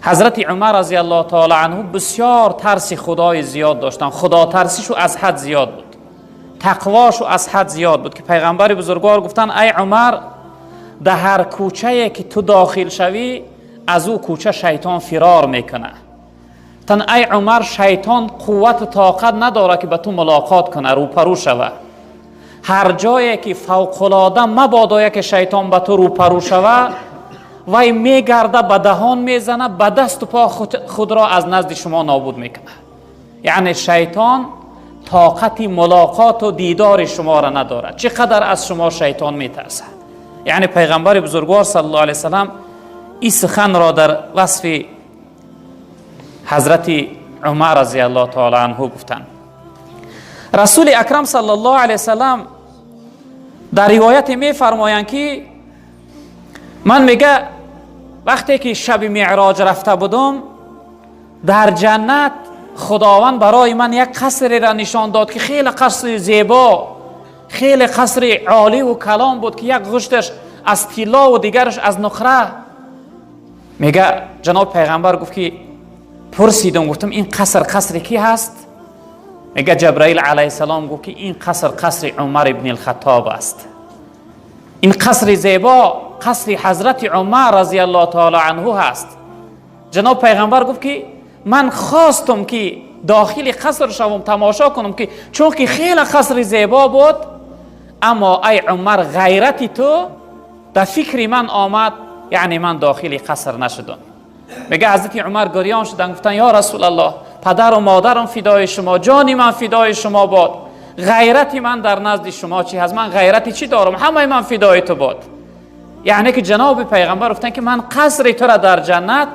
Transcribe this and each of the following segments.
Ҳазрати Умар разияллоҳу таъала анҳу бисёр тарси худои зиёд доштанд. Худотарсишу аз ҳад зиёд буд, тақвошу аз ҳад зиёд буд, ки пайғамбари бузургвор гуфтанд: ай Умар, дар ҳар кӯчае ки ту дохил шавӣ, аз ӯ кӯча шайтон фирор мекунад. Гуфтанд: ай Умар, шайтон қуввату тоқат надорад, ки ба ту мулоқот кунад, рӯпарӯ шава. Ҳар ҷое ки фавқулода мабодоя ки шайтон ба ту рӯпарӯ шава, вай мегарда, ба даҳон мезана, ба дасту по худро аз назди шумо нобуд мекунад. Яъне шайтон тоқати мулоқоту дидори шуморо надорад. Чӣ қадар аз шумо шайтон метарсад. Яъне пайғамбари бузургвор саллаллоҳу алайҳи васалам ин суханро дар васфи ҳазрати Умар разияллоҳу таала анҳу гуфтанд. Расули акрам саллаллоҳу алайҳи васалам дар ривояте мефармоянд, ки ман, мега, вақте ки шаби меъроҷ рафта будум, дар ҷаннат худованд барои ман як қасреро нишон дод, ки хеле қасри зебо, хеле қасри оливу калон буд, ки як ғушташ аз тиллову дигараш аз нуқра. Мега, ҷаноб пайғамбар гуфт, ки пурсидум, гуфтам: ин қаср қасри кӣ ҳаст? Мега, Ҷабраил алайҳиссалом гуфт, ки ин қаср қасри Умар ибни Алхаттоб аст. Ин қасри зебо қасри ҳазрати Умар разияллоҳу таала анҳу ҳаст. Ҷаноб пайғамбар гуфт, ки ман хостум, ки дохили қаср шавам, тамошо кунам, ки чунки хеле қасри зебо буд, аммо, ай Умар, ғайрати ту дар фикри ман омад, яъне ман дохили қаср нашудам. Мега, ҳазрати Умар гирён шуданд, гуфтанд: ё Расулаллоҳ, падару модарам фидои шумо, ҷони ман фидои шумо бод, ғайрати ман дар назди шумо чӣ ҳаст? Ман ғайрати чӣ дорам? Ҳамаи ман фидои ту бод. Яъне ки ҷаноби пайғамбар гуфтанд, ки ман қасри тура дар ҷаннат,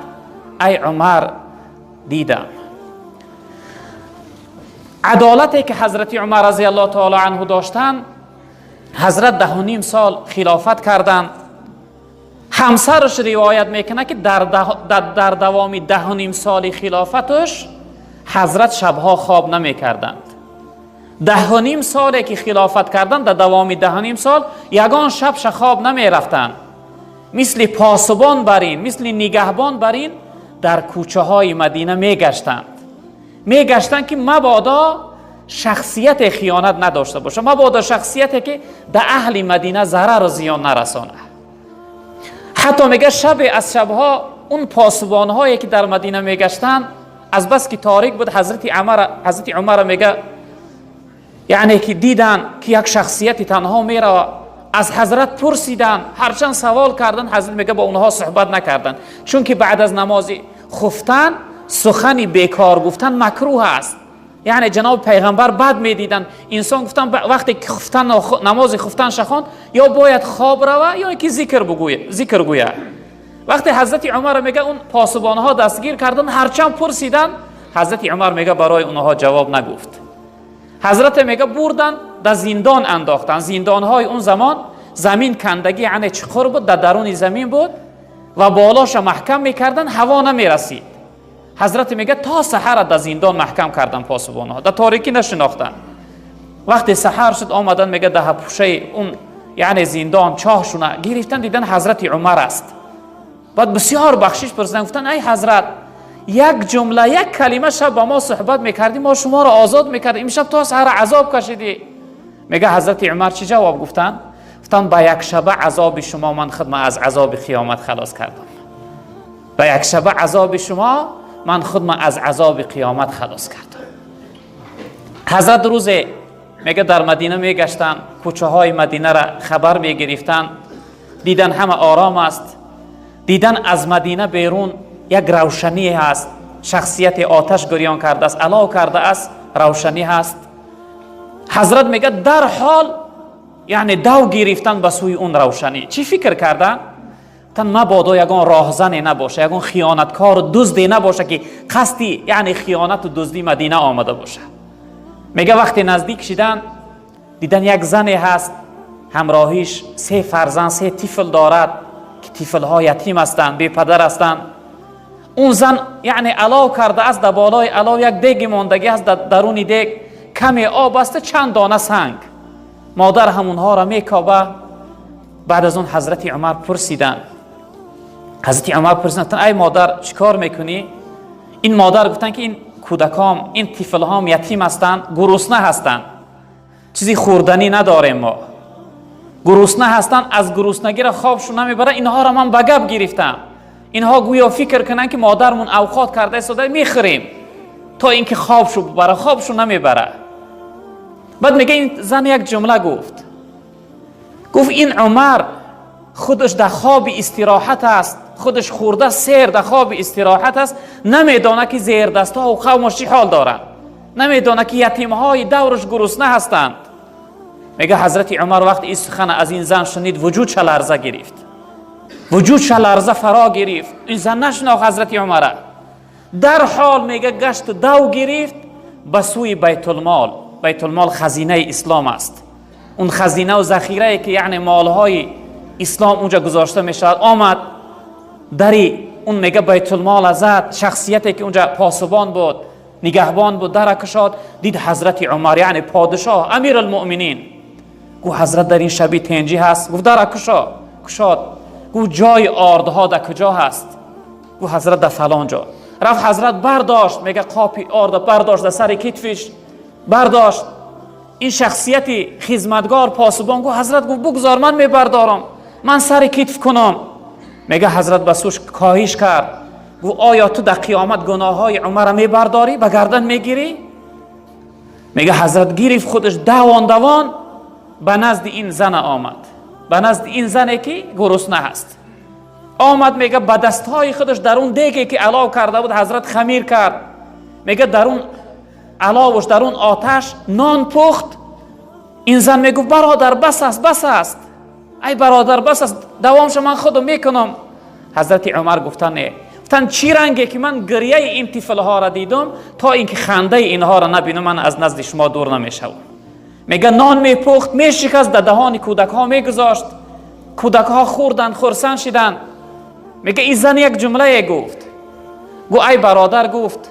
ай Умар, дидам. Адолате ки ҳазрати Умар разияллоҳу таала анҳу доштанд: ҳазрат 10.5 сол хилофат карданд. Ҳамсараш ривоят мекунад, ки дар давоми 10.5 соли хилофаташ ҳазрат шабҳо хоб намекарданд. 10.5 соле ки хилофат карданд, дар давоми 10.5 сол ягон шабша хоб намерафтанд. Мисли посубон бар ин, мисли нигаҳбон бар ин дар кӯчаҳои Мадина мегаштанд, ки мабодо шахсияте хиёнат надошта боша, мабодо шахсияте ки да аҳли Мадина зарару зиён нарасонад. Ҳатто, мега, шабе аз шабҳо он посубонҳое ки дар Мадина мегаштанд, аз бас ки торик буд, ҳазрати Умара, мега, яъне ки диданд, ки як шахсияти танҳо мерава. Аз ҳазрат пурсиданд, ҳарчанд савол карданд, ҳазрат, мега, бо онҳо суҳбат накарданд, чунки баъд аз намози хуфтан сухани бекор гуфтан макрӯҳ аст. Яъне ҷаноби пайғамбар бад медиданд. Инсон, гуфтан, вақте ки хуфтан, намози хуфтан шахон, ё бояд хоб рава, ё ки зикр бугӯя, зикр гӯя. Вақте ҳазрати Умар, мега, он посубонҳо дастгир карданд, ҳарчанд пурсиданд, ҳазрати Умар, мега, барои онҳо ҷавоб нагуфт. Ҳазрате, мега, бурданд, дар зиндон андохтанд. Зиндонҳои он замон замин кандагӣ, яъне чуқур буд, дар даруни замин буд ва болоша маҳкам мекарданд, ҳаво намерасид. Ҳазрате, мега, то саҳара дар зиндон маҳкам карданд. Посубонҳо дар торикӣ нашинохтанд. Вақте саҳар шуд, омаданд, мега, даҳапушаи он, яъне зиндон чоҳшуна гирифтан, дидан, ҳазрати Умар аст. Баъд бисёр бахшиш пурсиданд, гуфтанд: ай ҳазрат, як ҷумла, як калима шаб ба мо суҳбат мекардӣ, мо шуморо озод мекардем. Имшаб то саҳара азоб кашидӣ. Мега, ҳазрати Умар чӣ ҷавоб гуфтанд? Гуфтанд: ба як шаба азоби шумо ман худма аз азоби қиёмат халос кардам. Ба як шаба азоби шумо ман худма аз азоби қиёмат халос кардам. Ҳазрат рӯзе, мега, дар Мадина мегаштанд, кӯчаҳои Мадинара хабар мегирифтанд. Дидан, ҳама ором аст. Дидан, аз Мадина берун як равшанӣ ҳаст. Шахсияти оташ гирён кардааст, алов кардааст, равшанӣ ҳаст. Ҳазрат, мега, дар ҳол, яъне дав гирифтан ба сӯи он равшанӣ. Чӣ фикр карданд? Тан мабодо ягон роҳзане набоша, ягон хиёнаткору дузде набоша, ки қасди, яъне хиёнату дуздӣ Мадина омада боша. Мега, вақте наздик шидан, дидан, як зане ҳаст, ҳамроҳиш се фарзанд, се тифл дорад, ки тифлҳо ятим ҳастанд, бепадар ҳастанд. Он зан, яъне, алов кардааст. Дар болои алов як деги мондагӣ ҳаст, дар даруни дег каме об аста, чанд дона санг. Модар ҳамонҳоро мекоба. Баъд аз он ҳазрати Умар пурсиданд. Ҳазрати Умар пурсиданд: ай модар, чӣ кор мекунӣ? Ин модар гуфтанд, ки ин кӯдаком, ин тифлҳом ятим ҳастанд, гурусна ҳастанд, чизи хӯрданӣ надорем мо, гурусна ҳастанд, аз гуруснагиро хобшон намебарад, инҳоро ман ба гап гирифтам, инҳо гӯё фикр кунанд, ки модармон авқот карда истода, мехӯрем, то инки хобшу бибара, хобшу намебара. Баъд мега, ин зан як ҷумла гуфт, гуфт: ин Умар худаш дар хоби истироҳат аст, худаш хӯрда сер, дар хоби истироҳат аст, намедонад, ки зердастҳо қавмаш чӣ ҳол доранд, намедонад, ки ятимҳои давраш гурусна ҳастанд. Мега, ҳазрати Умар вақти ин сухана аз ин зан шунид, вуҷудша ларза гирифт, вуҷудша ларза фаро гирифт. Ин зан нашинохт ҳазрати Умара. Дарҳол, мега, гашт, дав гирифт ба сӯи Байтулмол. Байтулмол хазинаи ислом аст, он хазинаву захирае, ки яъне молҳои ислом унҷа гузошта мешавад. Омад, дари он, мега, Байтулмола зад. Шахсияте, ки унҷа посубон буд, нигаҳбон буд, дара кушод, дид ҳазрати Умар, яъне подишоҳ, Амирулмуъминин. Гуфт: ҳазрат дар ин шаби тенҷӣ ҳаст? Гуфт: дара кушо. Кушод. Гуфт: ҷои ордҳо дар куҷо ҳаст? Гуфт: ҳазрат, дар фалон ҷо. Рафт, ҳазрат бардошт, мега, қопи орда бардошт, дар сари китфиш бардошт. Ин шахсияти хизматгор, посубон гуфт: ҳазрат, гуфт, бугзор, ман мебардорам, ман сари китф кунам. Мега, ҳазрат ба сӯш коҳиш кард, гуфт: оё ту дар қиёмат гуноҳҳои Умара мебардорӣ, ба гардан мегирӣ? Мега, ҳазрат гирифт, худаш давон давон ба назди ин зана омад, ба назди ин зане, ки гурусна ҳаст, омад. Мега, ба дастҳои худаш дар он деге, ки алов карда буд, ҳазрат хамир кард, мега, дар он аловуш, дар он оташ нон пухт. Ин зан мегуфт: бародар, бас аст, бас аст, ай бародар, бас аст, давомша ман худам мекунам. Ҳазрати Умар гуфтан: не, гуфтан, чӣ ранге ки ман гирьяи ин тифлҳоро дидум, то инки хандаи инҳоро набинам, ман аз назди шумо дур намешавам. Мега, нон мепухт, мешикаст, дар даҳони кӯдакҳо мегузошт, кӯдакҳо хӯрданд, хурсанд шиданд. Мега, ин зан як ҷумлае гуфт, гуфт: ай бародар, гуфт,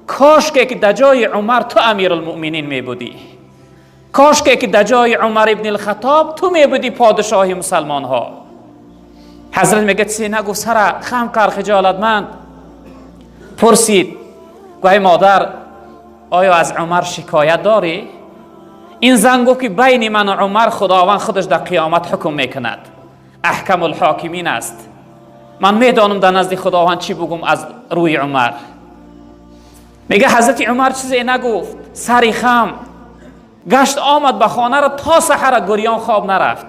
кошке ки дар ҷои Умар ту Амирулмуъминин мебудӣ, кошке ки дар ҷои Умар ибни Алхатоб ту мебудӣ подишоҳи мусалмонҳо. Ҳазрат, мега, чизе нагуфт, сара хам кард, хиҷолатманд. Пурсид, гуфт: ай модар, оё аз Умар шикоят дорӣ? Ин зан гуфт, ки байни ман ва Умар Худованд худаш дар қиёмат ҳукм мекунад, Аҳкамулҳокимин аст, ман медонам дар назди Худованд чӣ бугум аз рӯи Умар. Мега, ҳазрати Умар чизе нагуфт, сари хам гашт, омад ба хонаро, то саҳара гурён хоб нарафт.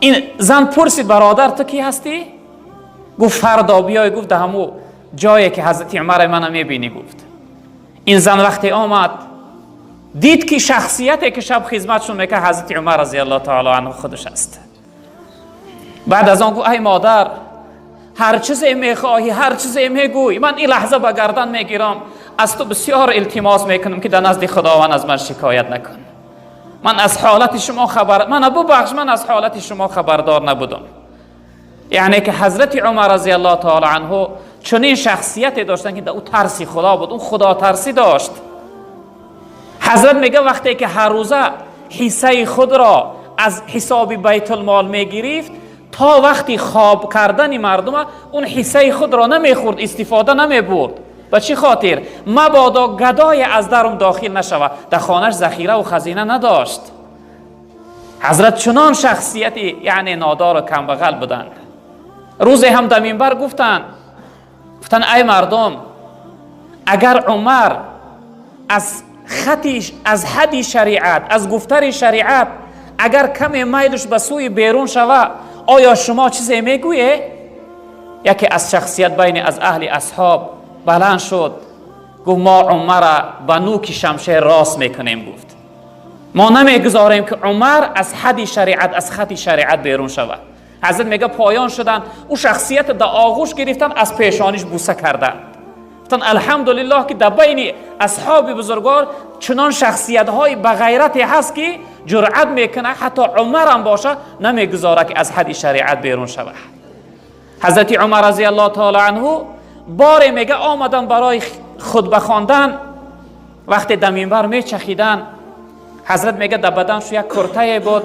Ин зан пурсид: бародар, ту кӣ ҳастӣ? Гуфт: фардо биёй, гуфт, дар ҳамун ҷое, ки ҳазрати Умар мана мебинӣ. Гуфт, ин зан вақте омад, дид, ки шахсияте, ки шаб хизматшон мекард, ҳазрати Умар разиаллоҳу таала анҳу худаш аст. Баъд аз он гуфт: ай модар, ҳар чизе мехоҳӣ, ҳар чизе мегӯй, ман ин лаҳза ба гардан мегирам. Аз ту бисёр илтимос мекунам, ки дар назди Худованд аз ман шикоят накун. Ман аз ҳолати шумо хабар, мана бубахш, ман аз ҳолати шумо хабардор набудам. Яъне ки ҳазрати Умар разиаллоҳу таала анҳу чунин шахсияте доштанд, ки дар ӯ тарси Худо буд, ӯ худотарсӣ дошт. Ҳазрат мега, вақте ки ҳар рӯза ҳиссаи худро аз ҳисоби Байтулмол мегирифт, то вақти хоб кардани мардума он ҳиссаи худро намехӯрд, истифода намебурд. Ба чӣ хотир? Мабодо гадое аз дарум дохил нашавад. Дар хонаш захираву хазина надошт. Ҳазрат чунон шахсияти, яъне, нодору камбағал буданд. Рӯзе ҳам дар минбар гуфтанд, гуфтанд: ай мардум, агар Умар аз хати, аз ҳадди шариат, аз гуфтари шариат агар каме майлш ба сӯи берун шава, оё шумо чизе мегӯе? Яке аз шахсият байни аз аҳли асҳоб баланд шуд, гуфт: мо Умара ба нӯки шамшер рост мекунем. Гуфт: мо намегузорем, ки Умар аз ҳадди шариат, аз хати шариат берун шавад. Ҳазрат, мега, поён шуданд, ӯ шахсият дар оғӯш гирифтанд, аз пешониш буса карданд, гуфтанд: алҳамдулиллоҳ, ки дар байни асҳоби бузургвор чунон шахсиятҳои бағайрате ҳаст, ки ҷуръат мекунад, ҳатто Умарам боша, намегузорад, ки аз ҳадди шариат берун шавад. Ҳазрати Умар разиаллоҳу таала анҳу боре, мега, омадан барои хутба хондан. Вақте дар минбар мечахиданд, ҳазрат, мега, дар баданшу як куртае буд.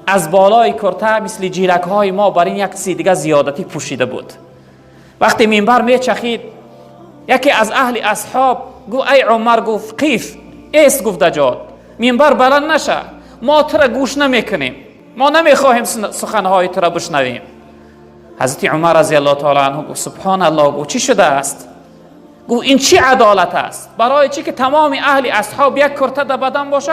از بالای کرته مثل جیلک های ما بر این یک چیز دیگه زیادتی پوشیده بود. وقتی منبر میچخید، یکی از اهل اصحاب گفت ای عمر، گفت قیف ایست، گفت دجات منبر بلند نشه، ما تو را گوش نمیکنیم، ما نمیخواهیم سخنهای تو را بشنویم. حضرت عمر رضی الله تعالی عنه گفت سبحان الله، گفت چی شده است؟ گفت این چی عدالت است؟ برای چی که تمام اهل اصحاب یک کرته در بدن باشه،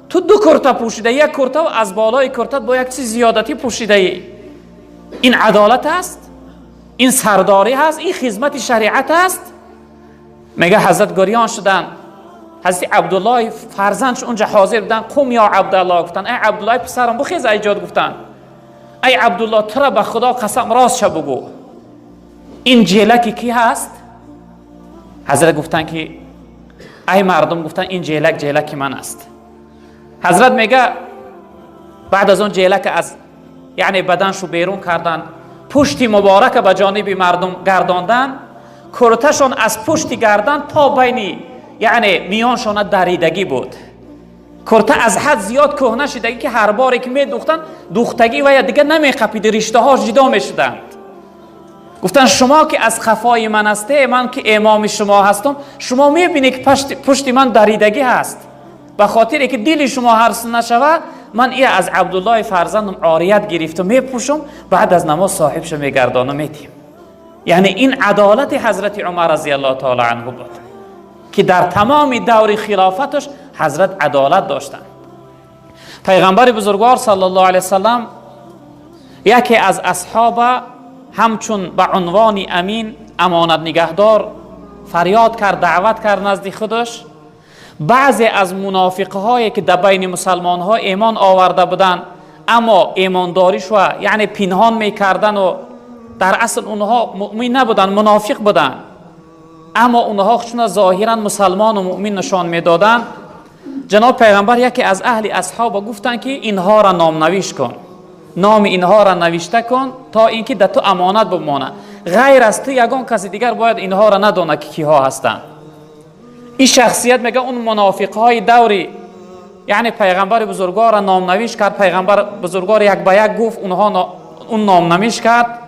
تو دو کرته پوشیده، یک کرته و از بالای کرته با یک چیز زیادتی پوشیده ای. این عدالت است؟ این سرداری هست؟ این خدمت شریعت است؟ میگه حضرت گریان شدن. حضرت عبدالله فرزندش اونجا حاضر بودن. قم یا عبدالله، گفتن ای عبدالله پسرم بخیز ایجاد. گفتن ای عبدالله تو را به خدا قسم راست شو بگو، این جیلکی کی هست؟ حضرت گفتن که ای مردم، گفتن این جیلک جیلک من است. حضرت میگه بعد از اون جیلک از یعنی بدنشو بیرون کردن، پشتی مبارک به جانب مردم گرداندن، کرتشون از پشت گردن تا بینی یعنی میانشون دریدگی بود. کرته از حد زیاد کهنه شدگی که هر باری که میدوختن دوختگی و یا دیگه نمیقپید، رشته هاش جدا میشدند. گفتن شما که از خفای من هسته، من که امام شما هستم، شما میبینید که پشت من دریدگی هست، به خاطر که دل شما هرس نشود من ای از عبدالله فرزندم عاریت گرفتم میپوشم، بعد از نماز صاحبش میگردانم میتیم. یعنی این عدالت حضرت عمر رضی الله تعالی عنه بود که در تمام دور خلافتش حضرت عدالت داشتند. پیغمبر بزرگوار صلی الله علیه وسلم یکی از اصحاب همچون به عنوان امین امانت نگهدار فریاد کرد، دعوت کرد نزد خودش. بعضی از منافقهایی که در بین مسلمان ها ایمان آورده بودند اما ایمانداریش و یعنی پنهان میکردن و در اصل اونها مؤمن نبودن، منافق بودن، اما اونها چون ظاهرا مسلمان و مؤمن نشان میدادن، جناب پیغمبر یکی از اهل اصحاب گفتن که اینها را نام نویش کن، نام اینها را نوشته کن تا اینکه در تو امانت بمانه، غیر از تو یگان کسی دیگر باید اینها را ندانه که کیها هستند. این شخصیت میگه اون منافق های دوری یعنی پیغمبر بزرگوار را نام نویش کرد، پیغمبر بزرگوار یک به یک گفت، اونها اون نام نویش کرد.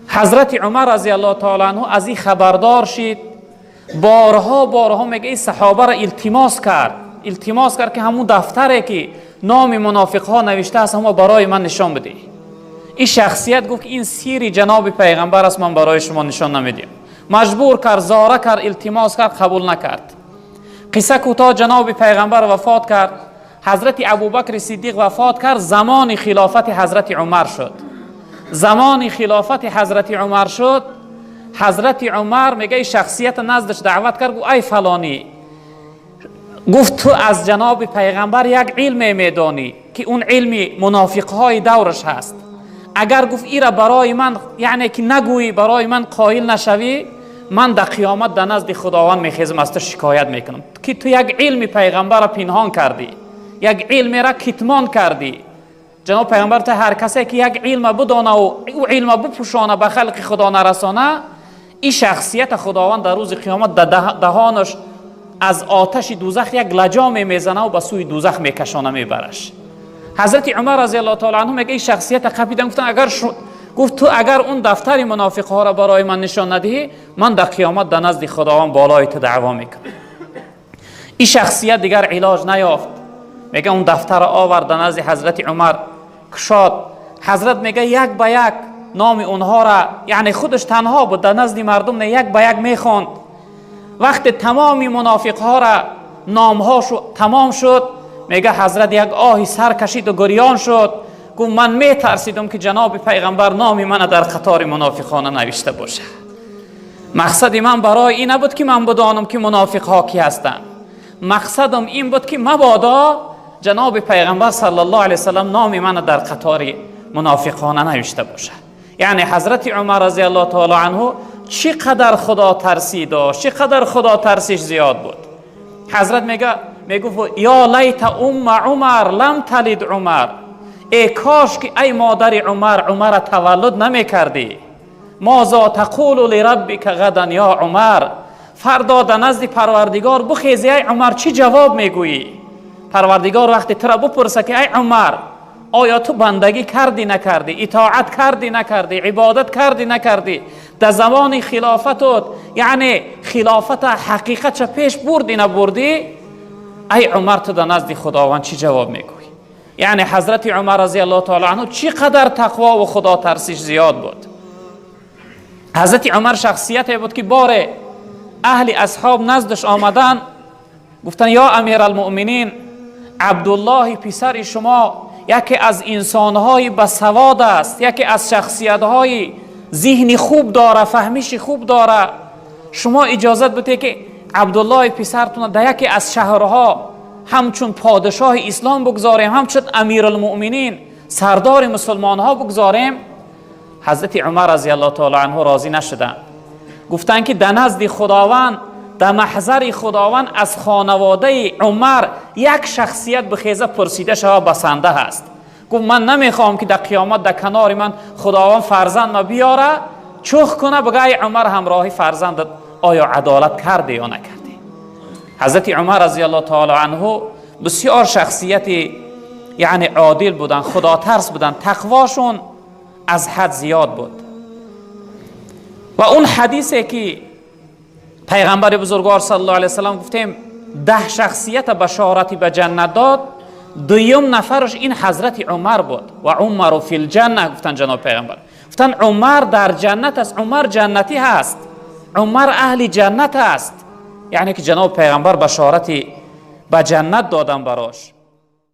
حضرت عمر رضی الله تعالی عنه از این خبردار شد، بارها بارها میگه این صحابه را التماس کرد، التماس کرد که همون دفتره که نام منافق ها نوشته است همون برای من نشان بده. این شخصیت گفت که این سیر جناب پیغمبر است، من برای شما نشان نمیدیم. مجبور کرد، زاره کرد، التماس کرد، قبول نکرد. قصه کوتاه، جناب پیغمبر وفات کرد، حضرت ابوبکر صدیق وفات کرد، زمان خلافت حضرت عمر شد. زمان خلافت حضرت عمر شد، حضرت عمر میگه شخصیت نزدش دعوت کرد، گفت ای فلانی، گفت تو از جناب پیغمبر یک علم میدانی که اون علم منافق های دورش هست، اگر گفت ایره برای من یعنی که نگویی، برای من قائل نشوی، من در قیامت در نزد خداوند میخیزم از تو شکایت میکنم که تو یک علم پیغمبر را پنهان کردی، یک علم را کتمان کردی. جناب پیغمبر تا هر کسی که یک علم بدانه و او علم بپوشانه به خلق خدا نرسانه، این شخصیت خداوند در روز قیامت در دهانش از آتش دوزخ یک لجام میزنه و به سوی دوزخ میکشانه میبرش. حضرت عمر رضی الله تعالی عنه میگه این شخصیت قپیدن، گفتن اگر گفت تو اگر اون دفتر منافق ها را برای من نشان ندهی، من در قیامت در نزد خداوند بالای تو دعوا میکنم. این شخصیت دیگر علاج نیافت، میگه اون دفتر آورد در نزد حضرت عمر کشاد. حضرت میگه یک به یک نام اونها را، یعنی خودش تنها بود در نزد مردم، نه یک به یک میخواند. وقت تمام منافق ها را نامهاش تمام شد، میگه حضرت یک آهی سر کشید و گریان شد، گفت من میترسیدم که جناب پیغمبر نام من در قطار منافقان نوشته باشه. مقصد من برای این نبود که من بدانم که منافق ها کی هستند، مقصدم این بود که مبادا جناب پیغمبر صلی الله علیه وسلم نام من در قطار منافقان نوشته باشه. یعنی حضرت عمر رضی الله تعالی عنه چقدر خدا ترسی داشت، چقدر خدا ترسیش زیاد بود. حضرت میگه میگفت یا لیت ام عمر لم تلد عمر، ای کاش که ای مادر عمر عمر تولد نمیکردی. ماذا تقول لربک غدا یا عمر، فردا در نزد پروردگار بخیزی ای عمر چی جواب میگویی؟ پروردگار وقتی تو را بپرسه که ای عمر Оё ту бандагӣ кардӣ, накардӣ, итоат кардӣ, накардӣ, ибодат кардӣ, накардӣ? Дар замони хилофатот, яъне хилофата ҳақиқатша пеш бурдӣ, набурдӣ? Ай Умар, ту дар назди Худованд чӣ ҷавоб мегӯӣ? Яъне ҳазрати Умар разияллоҳу таала анҳу чӣ қадар тақво ва худотарсиш зиёд буд. Ҳазрати Умар шахсияте буд, ки боре аҳли асҳоб наздаш омадан, гуфтанд: «Ё амиралмуъминин, Абдуллоҳи писари шумо яке аз инсонҳои басавод аст, яке аз шахсиятҳои зиҳни хуб дора, фаҳмиши хуб дора. Шумо иҷозат бидиҳед, ки Абдуллоҳи писартона дар яке аз шаҳрҳо ҳамчун подшоҳи ислом бигзорем, ҳамчун амиралмуъминин, сардори мусулмонҳо бигзорем». Ҳазрати Умар разияллоҳу таала анҳу розӣ нашуданд, гуфтанд, ки дар назди Худованд, дар маҳзари Худованд аз хонаводаи Умар як шахсият бихеза, пурсида шава, басанда ҳаст. Гуфт: «Ман намехоҳам, ки дар қиёмат дар канори ман Худованд фарзанд ма биёра, чух куна, бигӯ: «Ай Умар, ҳамроҳи фарзандат оё адолат кардӣ ё накардӣ?» Ҳазрати Умар разияллоҳу таала анҳу бисёр шахсияти, яъне, одил буданд, худотарс буданд, тақвошон аз ҳад зиёд буд. Ва он ҳадисе, ки пайғамбари бузургвор саллаллоҳу алайҳи васаллам, гуфтем, 10 шахсията башорати ба ҷаннат дод, дуюм нафараш ин ҳазрати Умар буд. «Ва Умару фил ҷанна», гуфтанд ҷаноби пайғамбар, гуфтанд: «Умар дар ҷаннат аст, Умар ҷаннатӣ ҳаст, Умар аҳли ҷаннат аст». Яъне ки ҷаноби пайғамбар башорати ба ҷаннат додан барош.